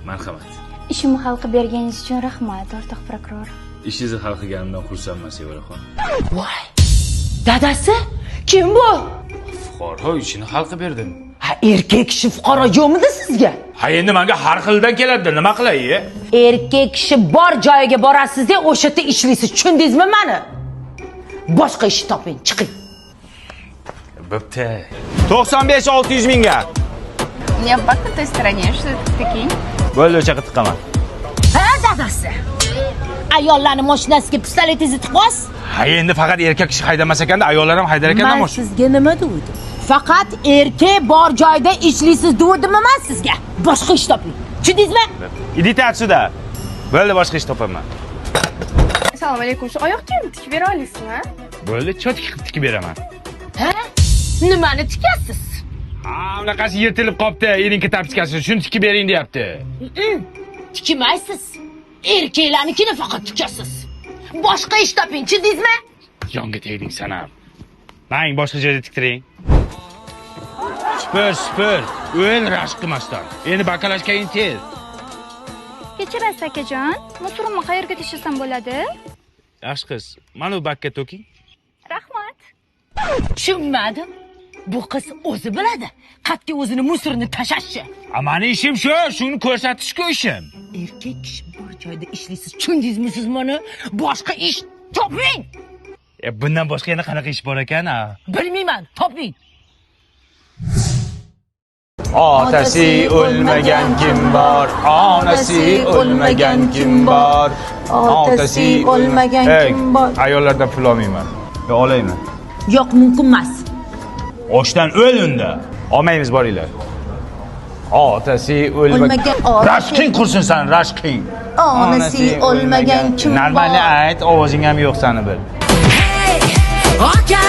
Marhamat. Ishimni hal qilib berganingiz uchun rahmat, o'rtoq prokuror. Ishingizni hal qilganimdan xursandman, Sevaraxon. Voy, dadasi, kim bu? Fuqaro ishini hal qilib berdim. Ha, erkak kishi fuqaro yo'qmidi sizga? Ha, endi menga har xildan keladi, nima qilay? Erkak kishi bor joyiga borasiz-da, o'sha yerda ishlaysiz. Tushundingizmi mani? Boshqa ish toping, chiqing. Bo'pti. 95 600 mingga. У меня бак на той стороне, что это, прикинь? Bo'ldi, o'sha yoqqa tiqaman. Ha, dadasi. Ayollarni mashinasiga pistoletingizni tiqib olsiz. Ha, endi faqat erkak kishi haydamas ekanda, ayollar ham haydar ekanda Man mashina. sizga nima degandim? Faqat erkak bor joyda ishlaysiz devdimmi man sizga? Boshqa ish toping. Tushundingizmi? Идите отсюда. Bo'ldi, boshqa ish topaman. Assalomu alaykum. Shu oyoq kiyimni tikib bera olasizmi? Bo'ldi, чётко qilib tikib beraman. Ha? Nimani tikasiz? Ha, unaqasi yirtilib qopti, erinki тапочка si, shuni tikib bering deyapti. Tikmaysiz. Erkaklarnikini faqat tikasiz. Boshqa ish toping, tushundingizmi? Jonga tegding san ham. Mang boshqa joyda tiktiring. Supur, supur. O'l rashk qilmasdan. Endi баклажка ng tez. Kechirasiz, akajon, мусор imni qayerga tashlasam bo'ladi? Yaxshi qiz, mana bu bakka to'king. Rahmat. Tushunmadim. Bu qiz o'zi biladi. Qatga o'zini мусор ini tashlashni. A, mani ishim shu, shuni ko'rsatishku ishim. Erkak kishi bor joyda ishlaysiz. Tushundingizmi siz mani? Boshqa ish toping. E, bundan boshqa yana qanaqa ish bor ekan, a? Bilmayman, toping. Otasi o'lmagan kim bor? Onasi o'lmagan kim bor? Otasi o'lmagan Ey, kim bor? Ayollardan pul olmayman. Yo, olaymi? Yo'q, mumkin emas. Ochdan o'l unda. Olmaymiz, boringlar. Otasi o'lmagan O'lmagan otasi- Rashqing qursin san, rashqing. Onasi o'lmagan kim Нормально bor? ayt, ovozing ham yo'q sani bir. Aka.